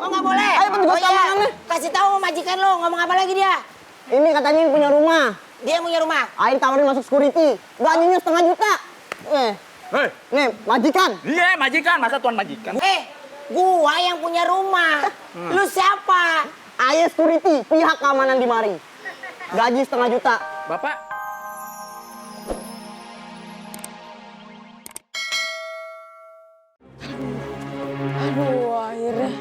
nggak boleh. Ayo petugas keamanan. Kasih tahu majikan lo, ngomong apa lagi dia? Ini katanya yang punya rumah. Dia yang punya rumah. Ayo tawarin masuk security. Gajinya 1,5 juta. Hei, Nih, majikan. iya majikan, masa tuan majikan? Gua yang punya rumah. Lu siapa? Ayo security, pihak keamanan di mari. Gaji 1,5 juta. Bapak, Aduh, akhirnya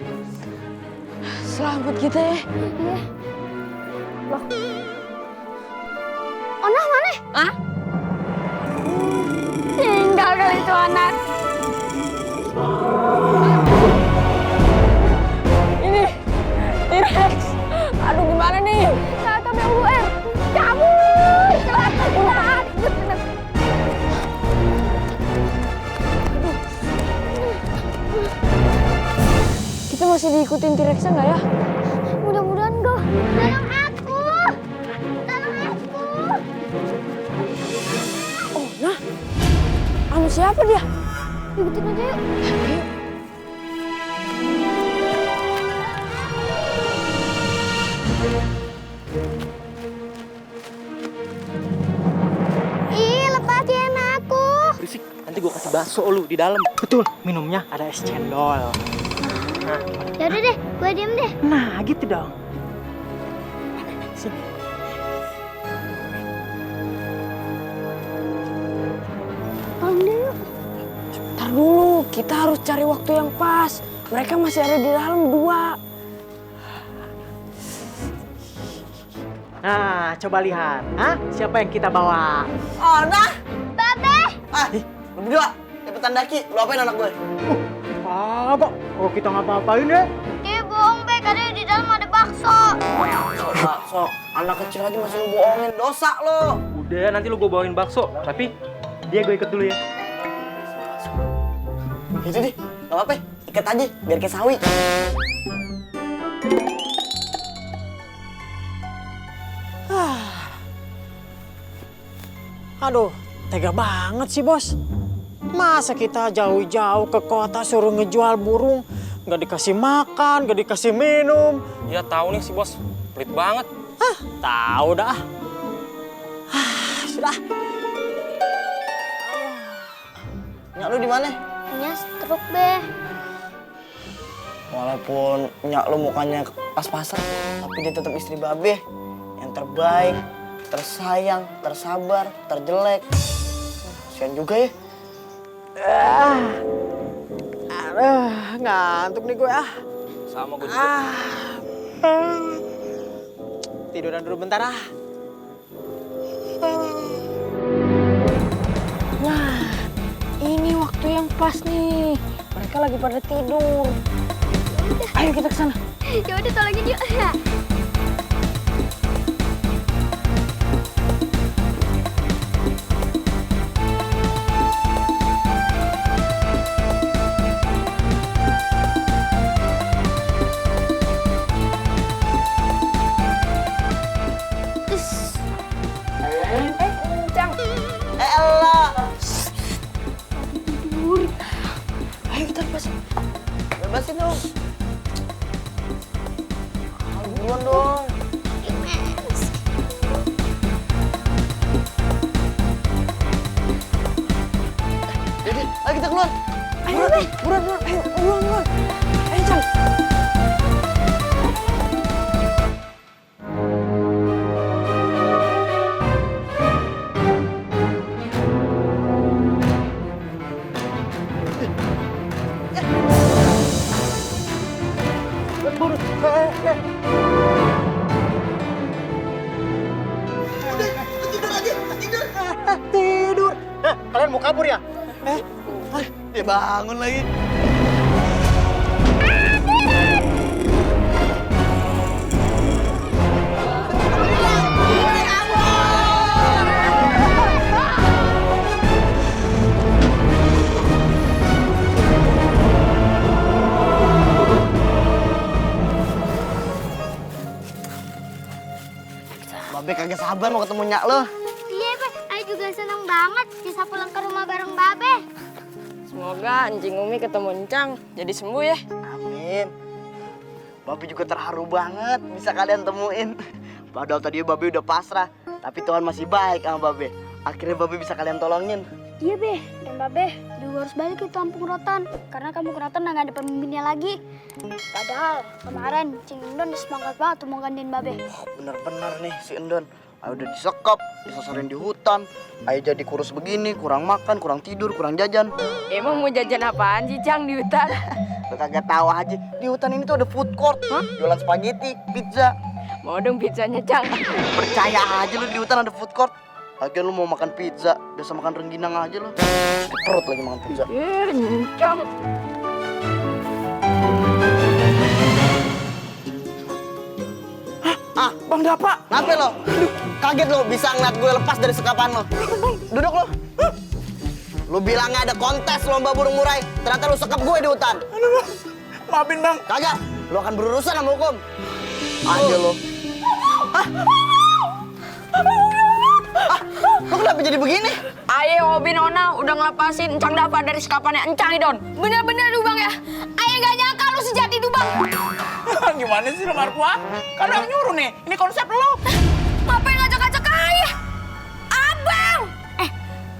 selamat kita ya. Iya. Loh. Onah mana? Hah? Tinggal kali itu anak. Ini T-Rex. Aduh, gimana nih? Kata BUR. Kabur. Celaka. Kita masih diikutin T-Rexnya nggak ya? Mudah-mudahan enggak. Tolong aku. Tolong aku. Oh, nah. Sama siapa dia? Ikutin aja yuk. Ih, lepasin aku. Berisik, nanti gue kasih bakso lu di dalam. Betul, minumnya ada es cendol. Yaudah deh, gue diem deh. Nah, gitu dong. Sini. Tolong deh yuk. Ntar dulu, kita harus cari waktu yang pas. Mereka masih ada di dalam 2. Nah, coba lihat. Hah? Siapa yang kita bawa? Onah. Babe. Lu berdua. Cepetan daki, lu apain anak gue? Apa? Oh, kita nggak apa-apain ya? Dia bohong, Be. Katanya di dalam ada bakso. Bakso, anak kecil aja masih lu bohongin. Dosa lo. Udah, nanti lu gue bawain bakso. Tapi dia gue ikut dulu ya. Gitu deh, gak apa-apa. Ikat aja, biar kayak sawi. Aduh, tega banget sih bos. Masa kita jauh-jauh ke kota suruh ngejual burung, nggak dikasih makan, nggak dikasih minum. ya tahu nih si bos, pelit banget. Tahu dah. Sudah. Nyak lu di mana? Punya stroke, Be. Walaupun nyak lu mukanya pas-pasan, tapi dia tetap istri babe. Yang terbaik, tersayang, tersabar, terjelek. Kasian juga ya. Ngantuk nih gue ah. Sama gue juga. Tiduran dulu bentar ah. Nah, ini waktu yang pas nih. Mereka lagi pada tidur. Ayo kita ke sana. Ya udah, tolongin yuk. Elah. Ayo kita lepasin. Bebasin dong. Duluan dong. Jadi, ayo kita keluar. Ayo, Be. Buruan. Ayo, buruan. Ayo, Cang. Tidur. Kalian mau kabur ya? Dia bangun lagi. Babe kagak sabar mau ketemu nyak lo. Iya, Be. Ayo juga seneng banget bisa pulang ke rumah bareng Babe. Semoga anjing Umi ketemu Encang jadi sembuh ya. Amin. Babe juga terharu banget bisa kalian temuin. Padahal tadi Babe udah pasrah, tapi Tuhan masih baik sama Babe. Akhirnya Babe bisa kalian tolongin. Iya, Be. Dan Babe juga harus balik ke kampung Rotan. Karena kampung Rotan udah gak ada pemimpinnya lagi. Padahal kemarin Cing Indon udah semangat banget tuh mau gantiin Babe. Oh, bener-bener nih si Endon. Ayo udah disekap, disasarin di hutan. Ayo jadi kurus begini, kurang makan, kurang tidur, kurang jajan. Emang mau jajan apaan sih, Cang, di hutan? Lo kagak tahu aja, di hutan ini tuh ada food court. Jualan spaghetti, pizza. Mau dong pizzanya, Cang. Percaya aja lu di hutan ada food court. Lagian lu mau makan pizza, biasa makan rengginang aja lu. Sakit perut lagi makan pizza. Cang. Ah, Bang Dapa. Kenapa lo? Aduh, kaget lo bisa ngeliat gue lepas dari sekapan lo. Duduk lo. Lu bilangnya ada kontes lomba burung murai, ternyata lu sekap gue di hutan. Aduh, Bang. Maafin, Bang. Kagak, lu akan berurusan sama hukum. Aja lo. Lu kenapa jadi begini? Ayo, Obi Nona udah ngelepasin Encang Dava dari sekapannya Encang, Idon. Bener-bener lu, Bang, ya. Ayo gak nyangka lu sejati itu, Bang. Gimana sih lu, Marpua? Kan yang nyuruh nih. Ini konsep lu. Ngapain ngajak-ngajak Ayah? Abang!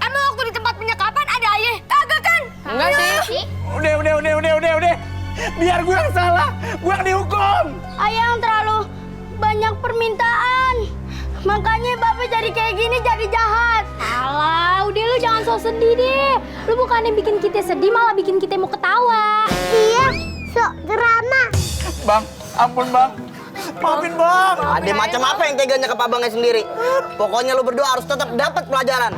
Emang waktu di tempat penyekapan ada Ayah? Kagak kan? Enggak sih. Udah. Biar gue yang salah. Gue yang dihukum. Ayah yang terlalu banyak permintaan. Makanya Babe jadi kayak gini, jadi jahat. Alah, udah lu jangan so sedih deh. Lu bukannya bikin kita sedih, malah bikin kita mau ketawa. Iya, sok drama. Bang, ampun, Bang. Maafin, Bang. Ada macam apa yang teganya ke abangnya sendiri? Pokoknya lu berdua harus tetap dapat pelajaran.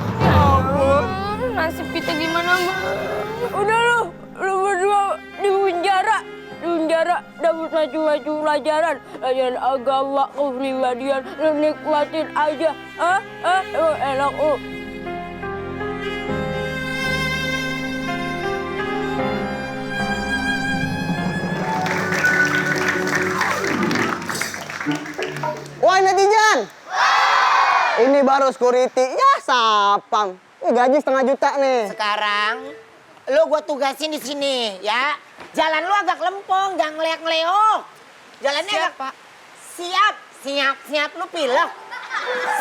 Nasib kita gimana, Bang? Udah lu berdua di penjara dapat maju pelajaran agama kepribadian, lu nikmatin aja. Enak lu. Woi netizen, ini baru security, ya sapam. Ini gaji 1,5 juta nih. Sekarang lu gua tugasin di sini ya. Jalan lu agak lempeng, jangan ngeleak-ngeleok. Jalannya Siap, agak Pak. Siap lu pilek.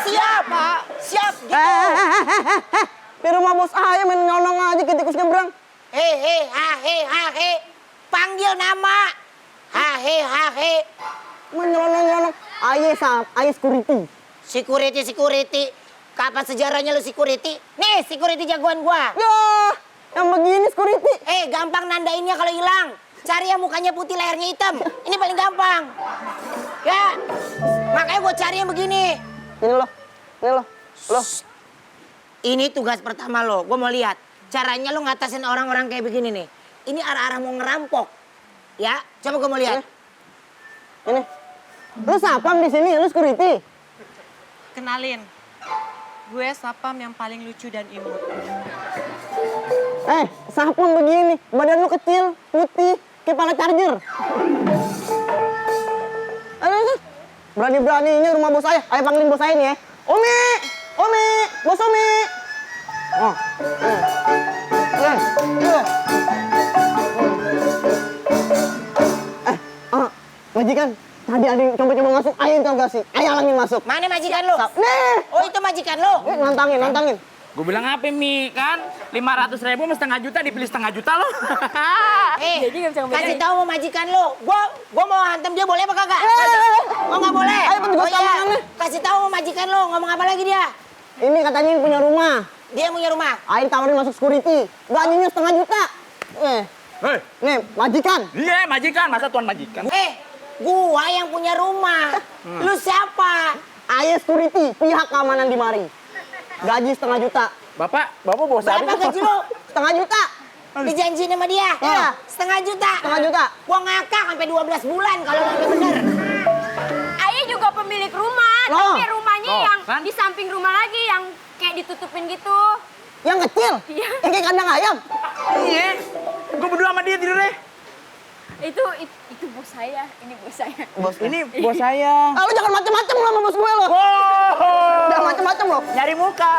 Siap, Pak. Siap gitu. Di rumah bos ayah main nyolong aja ke tikus nyebrang. He. Panggil nama. He. Main nyolong. Ayah security. Security. Kapan sejarahnya lu security? Nih, security jagoan gua. Ya, yang begini security. Gampang nandainnya kalau hilang. Cari yang mukanya putih, lehernya hitam. Ini paling gampang. Ya, makanya gua cari yang begini. Ini lo. Ini tugas pertama lo. Gua mau lihat caranya lo ngatasin orang-orang kayak begini nih. Ini arah-arah mau ngerampok. Ya, coba gua mau lihat. Ini. Lu sapam di sini, lu security. Kenalin, gue sapam yang paling lucu dan imut. Sapam begini, badan lu kecil, putih, kayak pala charger. Ayo, berani-beraninya rumah bos saya. Ayo panggilin bos saya nih ya. Omi, bos Omi. Oh. Majikan, tadi ada yang coba-coba masuk, ayo tau gak sih? Ayo alangin masuk. Mana majikan lo? Nih. Oh, itu majikan lo. Nantangin. Gue bilang apa, Mi? Kan 500.000 sama 1,5 juta dipilih 1,5 juta lo. Kasih tahu mau majikan lo. Gua mau hantem dia, boleh apa kagak? Oh, nggak boleh. Ayo, petugas keamanannya. Kasih tahu mau majikan lo. Ngomong apa lagi dia? Ini katanya yang punya rumah. Dia yang punya rumah. Ayo tawarin masuk security. Gajinya 1,5 juta. Hei, Nih, majikan. iya majikan. Masa tuan majikan? Gua yang punya rumah. Lu siapa? Ayo security, pihak keamanan di mari. Gaji 1,5 juta. Bapak bos Berapa gaji lo? 1,5 juta. Dijanjiin sama dia? Iya. 1,5 juta. 1,5 juta. Gua ngakak sampai 12 bulan kalau nggak bener. Ayah juga pemilik rumah, Loh. tapi rumahnya Loh, yang kan? di samping rumah lagi yang kayak ditutupin gitu. Yang kecil. Iya. Yang kayak kandang ayam. Iya. Gue berdua sama dia tidurnya. Itu bos saya, ini bos saya. Ini bos saya. Lu jangan macem-macem lo sama bos gue lo. Wow. Jangan macem-macem lo. Nyari muka.